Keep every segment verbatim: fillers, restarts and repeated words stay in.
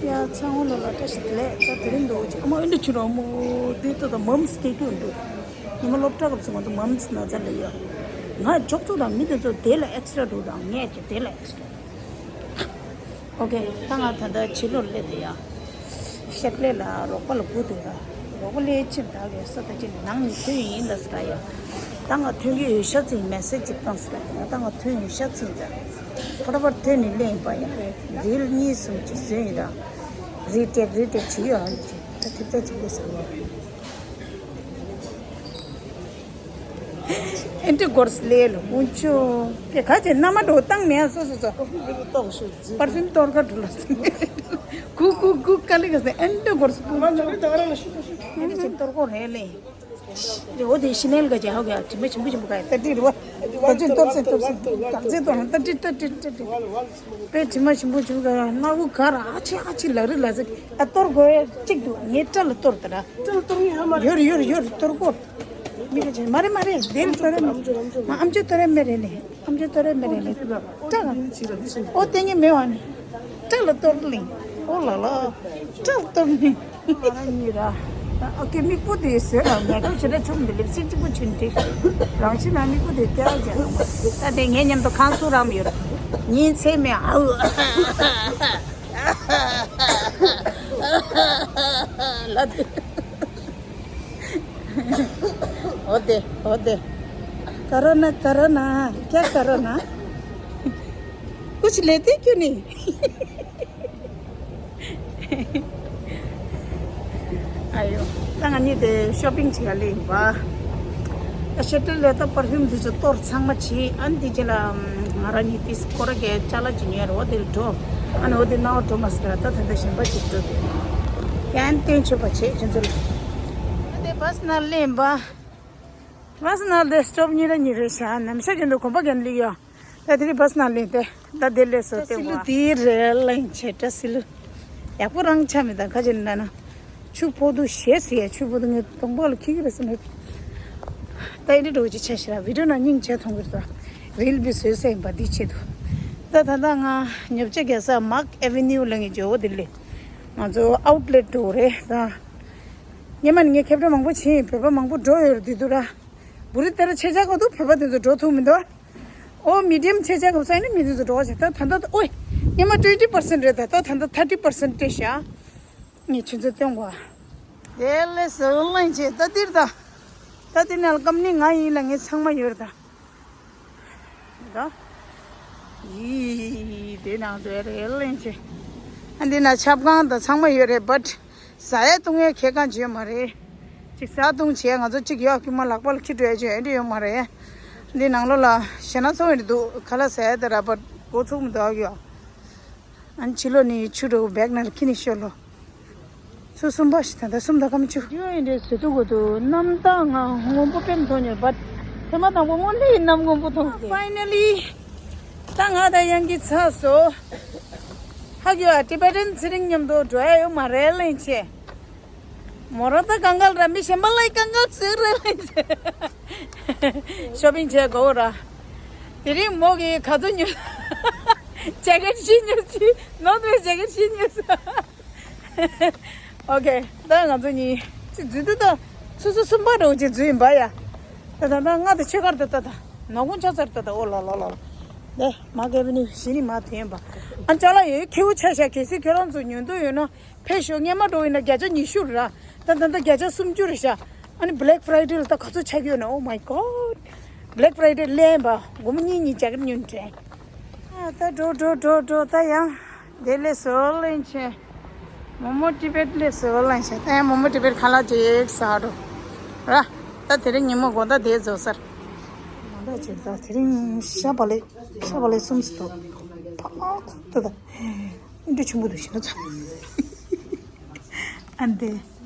ཡ་ཚང་མ་ལོ་ལ་བཀྲ་ཤིས་བདེ་ལེགས། ད་དེ་རིང་འདུག་ཅིག་ཨ་མ་ཨེ་འདྲ་ཆུ་རོ་མོ་དེ་ལྟ་དང་མམ་སི་སྐད་རྒྱུ་འདུག་ཉི་མ་སློབ་གྲྭ་སྐབས་སུ་ང་ཚོ་མམ་སི་ན་ཚ་ལ་ཡོད། ང་ཅོག་ཙུག་དང་མི་དེ་ཚོ་དེ་ལ་ཨེག་སི་རེ་འདུག་དང་ངས་ཀྱི་དེ་ལ་ཨེག་སི་རེ། ཨོ་ཀེ། ད་ང་ད་ལྟ་ཕྱི་ལོགས་སླེབས་དེ་ཡ། ཤེབ་ལེ་ལ་རོགས་པ་ལ་སྒུག་དེ་ཡ། རོགས་པ་ལས་ཕྱིར་ད་གའི་ས་ད་ཅི་ནང་ནས་ཐོན་ཡིན་ད་ཟེར་ཡ། ད་ང་ཐོན་གྱི་ཡོད་ཤ་ཚིག་མེ་སེ་ཇི་ཅིག་བཏང་ཟེར་ཡ། ད་ང་ཐོན་ཡོད་ཤ་ཚིག་ད། ཕོ་ཊ་པར་ཐོན་ནས་ལེན་པ་ཡ། རིལ་གཉིས་གསུམ་ཅིག་བཟོས་ཡིན་ད། རི་ཏེག་རི་ཏེག་བྱེད་ཡོད་ཨ་ནི་ཅིག་ད་ཐེབས་རྩ་གཅིག་པོ་ཟེར་བ། ཨེ་འདྲ་སྐོར་ལས་ལ་དཀོན་མཆོག་དེ་ག་ཅེ་མནའ་མ་འགྲོ་བཏང་མེད་ཨ་སོ་སོ་སོ། པར་ཕིའུམ་གཏོར་ག་འགྲོ་ལ་སོ། གུ་གུ་གུ་ཀ་ལི་ག་སེ་ཨེ་འདྲ་སྐོར་སུ་དཀོན་མཆོག་ཨེ་འདྲ་ཅེ་གཏོར་གོ་རེ་ལེ། རེ་འོ་དེ་ཤི་ནེལ་ག་ཅེ་ཧོ་ག་དྲི་མ་ཆེན་པོ་ཆེན་པོ་ག་ཡ་ད་དྲི་རུ་བ། ད་དྲི་གཏོར་སེ་གཏོར་སེ་གཏོར་སེ་གཏོར་སེ་ད་དྲི་ད་དྲི་ད་དྲི། པའི་དྲི་མ་ཞིམ་པོ་བྱུང་ག་སྣ་བུག་ག་ར་ཨ་ཆི་ཨ་ཆི་ལ་རི་ལ་ཟིག་ཨ་གཏོར་དགོས་ཡ་གཅིག་འདུག་ངའི་སྐྲ་ལ་གཏོར་ད་ར། སྐྲ་ལ་གཏོར་ངེས་ཧ་མ་རེད། ཡོར་ཡོར་ཡོར་གཏོར་གོ། མི་ག་ཆེ་མ་རེད་མ་རེད་དེ་ལ་གཏོར་རེད་མ། ཨམ་ཅོ་གཏོར་རེད་མེད་རེད་ནི། ཨམ་ཅོ་གཏོར་རེད་མེད་རེད་ནི། སྐྲ་ལ། ཨོ་ཏེ་ངས་མེད་བ་ནི། སྐྲ་ལ་གཏོར་ལིང་། ཨོ་ལ་ལ། སྐྲ་ལ་གཏོར་ནི། ང་རང་གཉིས་ར། ཨོ་ཀེ་མིག་པོ་དེ་བཟོས་ལ་མེ་ཀབ་བྱེད་ན་ཆོག་མི་འདུག་ལིབ་སི་ཊིག་གཅིག་པོ་བྱིན་ཏེ། རང་བཞིན་ལ་མིག་པོ་དེ་བལྟས་ཀྱང་། ད་དེ་ངའི་མཉམ་དུ་ཁང་སུ་རམ་ཡོད། ཉིན་མཚན་མེད་ཨའུ། ལ་དེ། འོ་དེ་འོ་དེ། corona corona क्या कोरोना कुछ लेते क्यों नहीं? ཨ་ཡོ། ད་ང་གཉིས་དེ་ཤོ་པིང་བྱེད་ཡ་ལེ་ཡིན་པ། ད་ཤེ་ཏྲི་ལེ་ད་པར་ཕིའུམ་དེ་ཚོ་གཏོར་ཚང་མ་བྱེད། ཨ་ནི་དེ་རྗེས་ལ་ང་རང་གཉིས་དེ་སྐོར་གའི་ཅ་ལག་ཅིག་ཉོས་རེད། འོ་དེ་ལ་འགྲོ། ཨ་ནི་འོ་དེ་ནང་འགྲོ་མ་སི་ར་ད་ད་ལྟ་གཞན་པ་ཅིག་འགྲོ་དེ། ཡང་བསྟན་ཆོད་པ་བྱེད་ཁྱོད་ཚོ་ལ། ད་དེ་བྷ་སི་ནང་སླེབས་པ། བྷ་སི་ནང་དེ་སི་ཊོབ་གཉིས་རེ་གཉིས་རེ་བཞག་ནམ་ཞག་གི་འདུག་གོམ་པ་གན་ལི་ཡོ། ད་དེ་རིང་བྷ་སི་ནང་ལེན་ཏེ། ད་དེ་ལས་སོ་ཏེ་བ། དེའི་རེ་ལེན་ཆེ་ཏྲ་སི་ལུ། ཡག་པོ་རང་ཆ་མི་དང་ཁ་ཅན་ན་ན། ཆུ་ཕོ་དུ་ཞེས་ཟེར་ཡ་ཆུ་ཕོ་དུ་ངས་གདོང་པ་ལ་ཁྱི་གི་རེ་སི་མེད། ད་ཨི་འདྲ་འགྲོ་ཅི་ཆ་ཤི་ར་བི་ཌིའོ་ན་སྙིང་རྗེ་མཐོང་གི་རེད། རིལ་བི་བཟོས་ས་ཡིན་པ་འདི་ཆེད་དུ། ད་ད་ད་ང་ཉོབ་ཆ་རྒྱ་ས་མག་ཨེ་ཝེ་ནིའུ་ལ་ངས་ཇོ་བོ་དེ་ལས། ང་ཚོ་ཨའུཊ་ལེཊ་འགྲོ་རེད་ད། སྔོན་མ་ནས་ངས་ཁེབས་ཁྲ་མང་པོ་བྱིན། བོད་པ་མང་པོ་འགྲོ་ཡོད་རེད་འདི་དུ་ར། བུ་རི་དེ་ར་ཆེ་ཆ་གོ་དུ་བོད་པ་དེ་ཚོ་འགྲོ་ཐུབ་མི་འདུག་ཨོ་མི་ཌི་ཡམ་ཆེ་ཆ་གོ་ས་ནི་མི་དེ་ཚོ་འགྲོ་བ་ཆེ་ད་ད་ད་ཨོའི། སྔོན་མ་ཊུ་ཝེན་ཊི་པར་སེན་ཊི་རེད་ད་ད་ད་ད་ཐར་ཊི་པར་སེན་ཊི་སྤྲད་ཤག་ངས་ཁྱོད་ཚོ་སྟོན་གོ། དེ་ལས་སོ་ལེན་ཆེ་ད་འདིར་ད། ད་འདི་ནང་ལ་ཀམ་ནི་ང་ཡིན་ལ་ངས་ཚང་མ་ཡོད་རེད་ད། ད། ཡི། དེ་ནང་དུ་རེ་ལེན་ཆེ། ཨ་འདི་ན་ཆབ་ཁང་དང་ཚང་མ་ཡོད་རེད་བཊ། ཟ་ཡ་བཏུང་ཡ་ཁེ་གང་བྱེད་མ་རེད། ཅིག་ཟ་བཏུང་བྱས་ང་ཚོ་གཅིག་ཡོད་ཁྱུ་མ་ལག་པ་ལ་ཁྱི་འགྲོ་ཡ་བྱེད་ཨེ་འདྲ་ཡོད་མ་རེད། འདི་ནང་ལོགས་ལ་ཞེ་ན་ཚོ་ཡིན་འདུག་ཁ་ལག་ཟ་ཡ་དེ་ར་བཊ་འགོ་ཚུགས་མི་འདུག་ཡོད། ཨ་ནི་ཕྱི་ལོགས་ནས་ཆུ་འགྲོ་བེག་ནང་ལ་ཁྱི་ནས་ཤོར་ལོ། ཚོ་གསུམ་པ་ཞིག་ད་ལྟ་གསུམ་དང་སྐར་མ་བཅུ། ཡོད་ཡིན་འདྲ་ཟེར་ཐུབ་གོ་འདུག་གནམ་ཐང་ང་སྔོན་པོ་དཔེ་མཐོང་ཉེ་བཊ། ཐེངས་མ་དང་པོ་སྔོན་ལི་ཡིན་གནམ་སྔོན་པོ་མཐོང་སྟེ། ཕའི་ནལ་ལི། ད་ང་དང་ཡང་གི་ཚ་སོ། ཧ་གོ་ཨ་ཊི་བེ་ཊན་ཚེ་རིང་མཉམ་དུ་འགྲོ་ཡ་ཡོད་མ་རེད་ལེན་ཆེ། མོ་རང་ད་གང་ག་ལ་ར་མི་གཞན་པ་ལ་ཡི་གང་ག་ཚོད་རེད་ལེན་ཆེ། ཤོ་པིང་བྱེད་དགོས་ར། དེ་རིང་མོ་གི་ག་ཚོད་ཉོས། ཇེ་ཀེཊ་བཞི་ཉོས་ཅི། ནོར་ཐ་ཝེ་ཇེ་ཀེཊ་བཞི་ཉོས། ཨོ་ཁེ། ད་ང་ཚོ་གཉིས་ཅི་འཛུལ་དུ་ད། སོ་སོ་གསུམ་པ་འགྲོ་ཅི་འཛུལ་ཡིན་པ་ཡ། ད་ད་ད་ང་ད་ཆོས་སྒར་ད་ད་ད། ནོ་གུང་ཆ་ཚར་ད་ད་ཨོ་ལ་ལ་ལ་ལ། དེ་མ་གེ་བི་ནི་ཞི་ནི་མ་ཐེན་པ། ཨ་ཅག་ལ་ཡོད་ཁེའུ་ཆ་ཤ་གལ་སྲིད་ཁྱོད་རང་ཚོ་ཉོ་འདོད་ཡོད་ན་ཕེབས་ཤོག་སྔོན་མ་འགྲོ་ཡིན་ན་བརྒྱ་ཆ་ཉི་ཤུ་ར། ད་ད་ད་བརྒྱ་ཆ་སུམ་ཅུ་རེད་ཤག་ཨ་ནི་Black Friday ལ་ད་ག་ཚོད་ཆགས་ཡོད་ན། Oh my God! Black Friday ལན་པ་སྒོར་མོ་གཉིས་གཉིས་རྒྱག་གི་ཉོན་དྲན། ཨ་ད་འགྲོ་འགྲོ་འགྲོ་འགྲོ་ད་ཡང་། དེ་ལས་སོ་ལེན་ཆེ། མོ་མོ་ཊི་བེཊ་ལས་སོ་ལེན་ཆེ། ད་ཡང་མོ་མོ་ཊི་བེཊ་ཁ་ལག་ཅིག་ཟ་འགྲོ། ར། ད་དེ་རིང་ཉིན་མོ་དགོང་དག་དེ་རྫོགས་ཚར། དགོང་དག་ཅིག་ད་དེ་རིང་ཤ་བག་ལེབ། ཤ་བག་ལེབ་གསུམ་ཟ་འདུག་ཕག་ཏུ་ད། འདི་ཆུང་པོ་འདུག་ཤི་ན་ཚ། ཨ་འདི།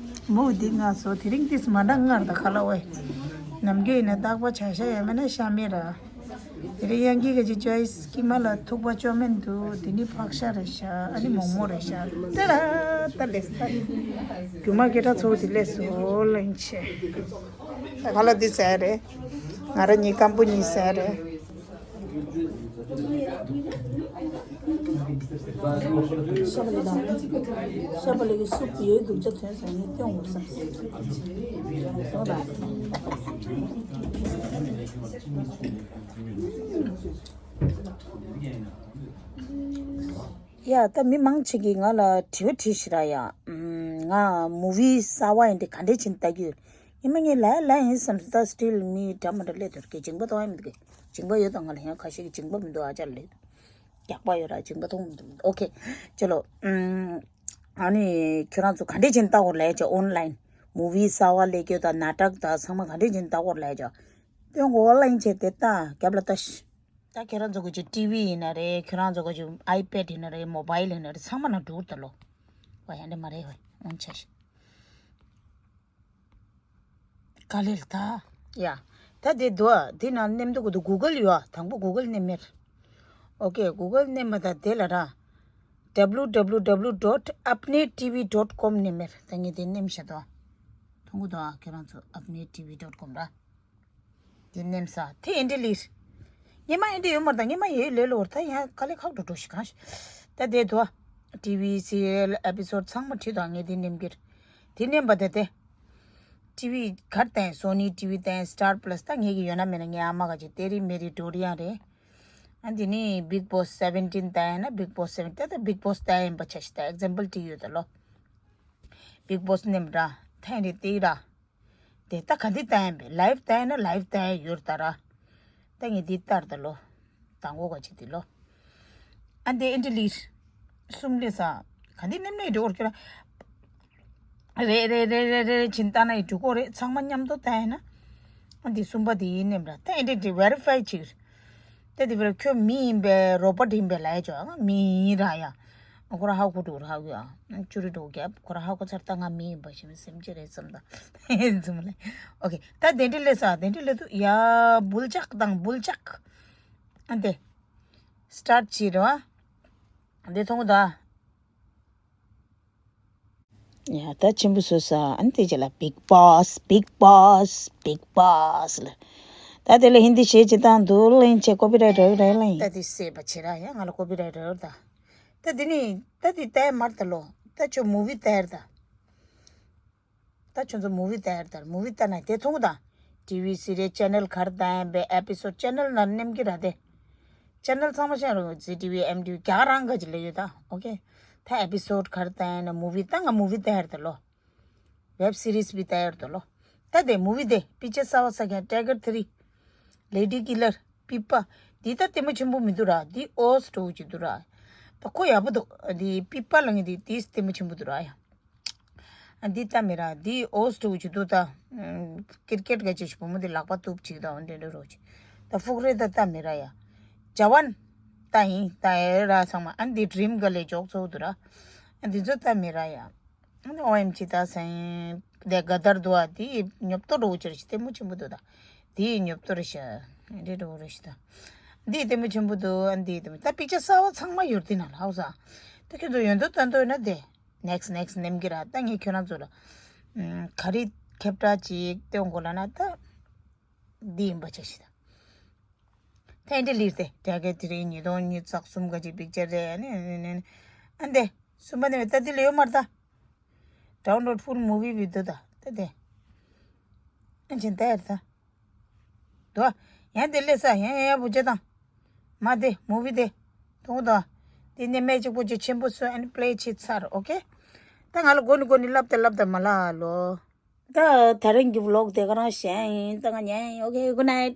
མོ་འདི་ང་ཚོ་དེ་རིང་ཏིས་མ་འདྲ་ངར་ད་ཁ་ལ་ཝེ། ནམ་རྒྱུན་ཡིན་ན་རྟག་པ་བྱ་ཤ་ཡ་མེད་ན་ཤ་མེད་ར། དེ་རིང་དབྱངས་སྐྱིད་ག་ཅི་ཅོའི་སི་ཀི་མ་ལ་ཐུག་པ་ཅོ་མེད་འདུག་དེ་ནི་ཕག་ཤ་རེད་ཤག་ཨ་ནི་མོག་མོག་རེད་ཤག་ཏེ་ར་ཏ་ལེ་སི་ཏ། རྒྱུ་མ་སྐད་གྲགས་ཚོ་དེ་ལས་སོ་ལེན་ཆེ། ད་ག་ལ་འདི་ཟེར་རེད། ང་ར་གཉིས་སྐམ་པོ་གཉིས་ཟེར་རེད། ཤ་བ་ལི་དང་། ཤ་བ་ལི་གི་སུབ་ཡོད་འདུག་ཅག་ཐོན་སོང་ངས་སྟོན་དགོས་བསམ་སོང་། ཡ། ད་མི་མང་ཆེ་གིས་ང་ལ་དྲི་བ་དྲིས་ཤག་ར་ཡ། ཨམ། ང་མུ་ཝི་གསར་བ་ཡིན་དེ་ག་འདྲས་བྱས་ནས་ལྟ་རྒྱུ་ཡོད། ཉི་མ་ངས་ལ་ལ་ཡིན་བསམ་སོང་། ད་སི་ཊིལ་མི་འདྲ་མི་འདྲ་སླེབས་འདུག་གས། སྦྱིན་པ་གཏོང་ཡ་མི་འདུག་གས། སྦྱིན་པ་ཡོད་དང་། ང་ལ་ཡང་ཁ་ཤས་ཀྱིས་སྦྱིན་པ་མི་འདུག་ཨ་ཅག་ལབ། རྒྱག་པ་ཡོད་ར། སྦྱིན་པ་གཏོང་མི་འདུག་ཨོ་ཁེ། ཅི་ལོ། ཨམ། ཨ་ནི་ཁྱོད་རང་ཚོ་ག་འདྲས་བྱས་ནས་ལྟ་དགོས་ལབ་ཡ་ཅག་ཨོན་ལའིན་མུ་ཝི་གསར་བ་སླེབས་རྒྱུ་དང་ནཱ་ཊག་དང་ཚང་མ་ག་འདྲས་བྱས་ནས་ལྟ་དགོས་ལབ་ཡ་ཅག་སྟོན་དགོས། ཨོན་ལའིན་བྱས་དེ་ལྟ། རྒྱབ་ལ་ལྟ་ཤིག་ད་ཁྱེད་རང་ཚོ་གི་ཅིག་ཊི་ཝི་ཡིན་ན་རེད། ཁྱེད་རང་ཚོ་གི་ཅིག་ཨའི་པེཌ་ཡིན་ན་རེད། མོ་བཱའིལ་ཡིན་ན་རེད། ཚང་མ་ནང་འགྲོ་གི་རེད་ད་ལོ། ཝ་ཡ་འདྲ་མ་རེད་ཝ། ཨོན་ཆ་ཤི། ག་ལེར་ད། ཡ། ད་དེ་འདུག་ཨ། དེ་ནང་ནེམ་འདུག་གི་འདུག་གུ་གལ་ཡོད་ཨ། དང་པོ་གུ་གལ་ནེམ་མེར། ཨོ་ཁེ། གུ་གལ་ནེམ་མ་ད་དེ་ལ་ར། W W W dot apne T V dot com ནེམ་མེར། ད་ངས་དེ་ནེམ་བཞག་འདུག་ཨ། མཐོང་གི་འདུག་ཨ། ཁྱེད་རང་ཚོ་apne T V dot com ར། དེ་ནེམ་ས་དེ་ཨེ་འདྲ་ལིར། ཉི་མ་ཨེ་འདྲ་ཡོད་མ་རེད་ད། ཉི་མ་ཡོད་ལེ་ལོར་ད་ཡང་དཀའ་ལས་ཁག་འགྲོ་འགྲོ་ཞིག་གང་ཞིག་ད་དེ་དུ་ཊི་ཝི་སི་རི་ཡལ་ཨེ་པི་སོ་ཌི་ཚང་མ་བྲིས་དང་། ངས་དེ་ནེམ་གྱི་རེད། དེ་ནེམ་པ་དེ་དེ། ཊི་ཝི་གར་བལྟས། སོ་ནི་ཊི་ཝི་བལྟས། སི་ཊར་པ་ལ་སི། ད་ངས་ཀྱི་ཡོད་ན་མེད་ན་ངའི་ཨ་མ་ག་ཅིག་ཏེ་རི་མེ་རི་ཌོ་རི་ཡང་རེད། ཨ་འདི་ནི་བིག་བོ་སི་སེ་བེན་ཊིན་བལྟས་ན་བིག་བོ་སི་སེ་བེན་ཊིན། ད་ད་བིག་བོ་སི་བལྟས་ཡིན་པ་ཆ་ཞིག་ད་ཨེག་ཛམ་པལ་བྲིས་ཡོད་ད་ལོ། བིག་བོ་སི་ནེམ་ར་ཐེངས་རེ་ཏིག་ར། དེ་ད་ག་འདི་ལྟ་ཡིན་པས། ལའིབ་ལྟ་ཡིན་ན་ལའིབ་ལྟ་ཡ་ཡོད་ད་ར། ད་ངས་འདི་ལྟར་ད་ལོ། དང་པོ་ག་ཅིག་འདི་ལོ། ཨ་འདི་ཨེ་འདྲ་ལིར། གསུམ་ལས་ས། ག་འདི་ནེམ་ནས་འགྲོ་བར་ཁྱོད་ར། རེ་རེ་རེ་རེ་རེ་ཕྱིན་ལྟ་ན་ཡི་འགྲོ་གོ་རེད། ཚང་མ་མཉམ་དུ་ལྟ་ཡིན་ན། ཨ་འདི་གསུམ་པ་འདི་ཡིན་ནེམ་ར། ད་ཨེ་འདྲ་འདི་ཝེ་རི་ཕའི་བྱེད་ཀྱི་རེད། ད་དེ་བར་ཁྱོད་མི་ཡིན་པས་རོ་བོ་ཊི་ཡིན་པས་ལབ་ཡ་ཅོ། ང་མི་ཡིན་ར་ཡ། ཁོ་ར་ཧ་གོ་འགྲོ་ར་ཧ་གོ་ཡ། ཅུ་རི་འགྲོ་རྒྱབ་ཁོ་ར་ཧ་གོ་ཚར། ད་ང་མི་ཡིན་པ་ཞིག་སེམས་ཅི་རེད་བསམ་ད། འཛུམ་ལེ། ཨོ་ཁེ། ད་དེ་འདྲ་ལས་ས་དེ་འདྲ་ལས་དུ་ཡ་འབུལ་ལྕག་དང་འབུལ་ལྕག་ཨ་འདི། སི་ཊར་ཊི་བྱེད་རོ། འདི་མཐོང་གི་ད། ཡ་ད་ཆེན་པོ་བཟོས་ས། ཨ་ནི་དེ་རྗེས་ལ་བིག་བོ་སི་བིག་བོ་སི་བིག་བོ་སི་ལ། ད་དེ་ལ་ཧིན་དི་བཤད་ཅི་དང་དུ་ལེན་ཆེ་ཀོ་པི་རའིཊ་རེད་རེད་ལེན། ད་དེ་སེ་བ་ཆེ་ར་ཡ། ང་ལ་ཀོ་པི་རའིཊ་རེད་ད། ད་དེ་ནི་ད་དེ་ལྟ་ཡ་མར་ད་ལོ། ད་ཆོ་མུ་ཝི་ལྟ་ཡར་ད། ད་ཁྱོད་ཚོ་མུ་ཝི་ལྟ་ཡར་ད། མུ་ཝི་ལྟ་ན་དེ་མཐོང་གི་ད། ཊི་ཝི་སི་རི་ཡལ་ཅེ་ནལ་གར་ལྟ་ཡིན་པའི་ཨེ་པི་སོ་ཌི་ཅེ་ནལ་ན་ནེམ་གྱི་ར་དེ། ཅེ་ནལ་ཚང་མ་ཤེས་རོགས། ཟི་ཊི་ཝི་ཨེམ་ཊི་ཝི་རྒྱ་གར་རང་ག་ཅིག་ལ་ཡོད་ད། ཨོ་ཁེ། ད་ཨེ་པི་སོ་ཌི་གར་ལྟ་ཡིན་ན་མུ་ཝི་ད་ང་མུ་ཝི་ལྟ་ཡར་ད་ལོ། ཝེབ་སི་རི་ཛི་བི་ལྟ་ཡར་ད་ལོ། ད་དེ་མུ་ཝི་དེ་པིག་ཅར་གསར་བ་ས་ཀྱང་ཊའི་གར་ཐི་རི། ལེ་ཌི་ཀི་ལར། པི་པ། འདི་ད་ལྟད་མོ་ཆེན་པོ་མི་འདུག་ར། འདི་ཨོ་སི་འགྲོ་གི་འདུག་ར། ད་ཁོ་ཡག་པོ་འདུག་འདི་པི་པ་ལ་ངས་འདི་འདི་ལྟད་མོ་ཆེན་པོ་འདུག་ར་ཡ། ཨ་འདི་ལྟ་མི་ར། འདི་ཨོ་སི་འགྲོ་གི་འདུག་ད། ཀིར་ཀེཊ་ག་ཅིག་བུ་མོ་འདི་ལག་པ་གཏུབ་ཅིག་ད་འོ་འདྲེ་འདྲེ་རོ་ཅིག་ད་ཕུག་རེ་ད་ལྟ་མི་ར་ཡ། ཇ་ཝན། ད་ཡིན་ད་ཡ་ར་ཚང་མ། ཨ་འདི་ཌི་རིམ་ག་ལས་འཇོག་ཚོགས་འདུག་ར། ཨ་འདི་ཚོ་ལྟ་མི་ར་ཡ། ཨོ་ཨེམ་ཇི་ད་སེང་། དེ་ག་དར་འདུག་ཨ། དེ་ཉོབ་ཏོ་འགྲོ་ཅེར་ཞིག་ལྟད་མོ་ཆེན་པོ་འདུག་ད། དེ་ཉོབ་ཏོ་རེ་ཤ། འདི་འགྲོ་རེ་ཤ་ད། འདི་ལྟད་མོ་ཆེན་པོ་འདུག་ཨ་འདི་ལྟད་མོ། ད་པིག་ཅར་གསར་བ་ཚང་མ་ཡོད་དེ་ན་ལ་ཧའོ་ས། ད་ཁྱོད་ཚོ་ཡོད་འདོད་ལྟ་འདོད་ན་དེ། ནེག་སི་ནེག་སི་ནེམ་གི་ར། ད་ངས་ཁྱོད་རང་ཚོ་ལ་ག་རེ་ཁྱབ་བསྒྲགས་ཅིག་སྟོན་དགོས་ལ་ན་ད། འདི་ཡིན་པ་ཆ་ཤི་ད། ཐེངས་འདི་ལིར་ཏེ་རྒྱ་སྐད་དེ་རིང་ཉིས་སྟོང་ཉི་ཤུ་རྩ་གསུམ་ག་ཅིག་པིག་ཅར་རེད། ཨ་ནི་ཨ་ནི་ཨ་ནི་ཨ་འདི་གསུམ་པ་ནི་ད་འདི་ལ་ཡོད་མ་རེད་ད། ཌའུན་ལོཌ་ཕུལ་མུ་ཝི་བི་ཌི་ཡོ་ད། ད་དེ་ཨ་ཅན་ད་ཡར་ད་དོ། ཡང་དེ་ལས་ས་ཡང་ཡང་ཡང་བུ་ཅེ་དང་མ་དེ་མུ་ཝི་དེ་མཐོང་དོ། དེ་ནས་མེ་གཅིག་པོ་ཅིག་ཆེན་པོ་སོ་ཨ་ནི་པི་ལེ་བྱེད་ཚར། ཨོ་ཁེ། ད་ང་ལ་གོ་ནི་གོ་ནི་ལབ་ད་ལབ་ད་མ་ལ་ལོ། ད་ད་རིང་གི་བི་ལོག་དེ་ག་རང་བཞིན་ཡིན། ད་ང་ཉན་ཡིན། ཨོ་ཁེ། གུཌ་ནའིཊ།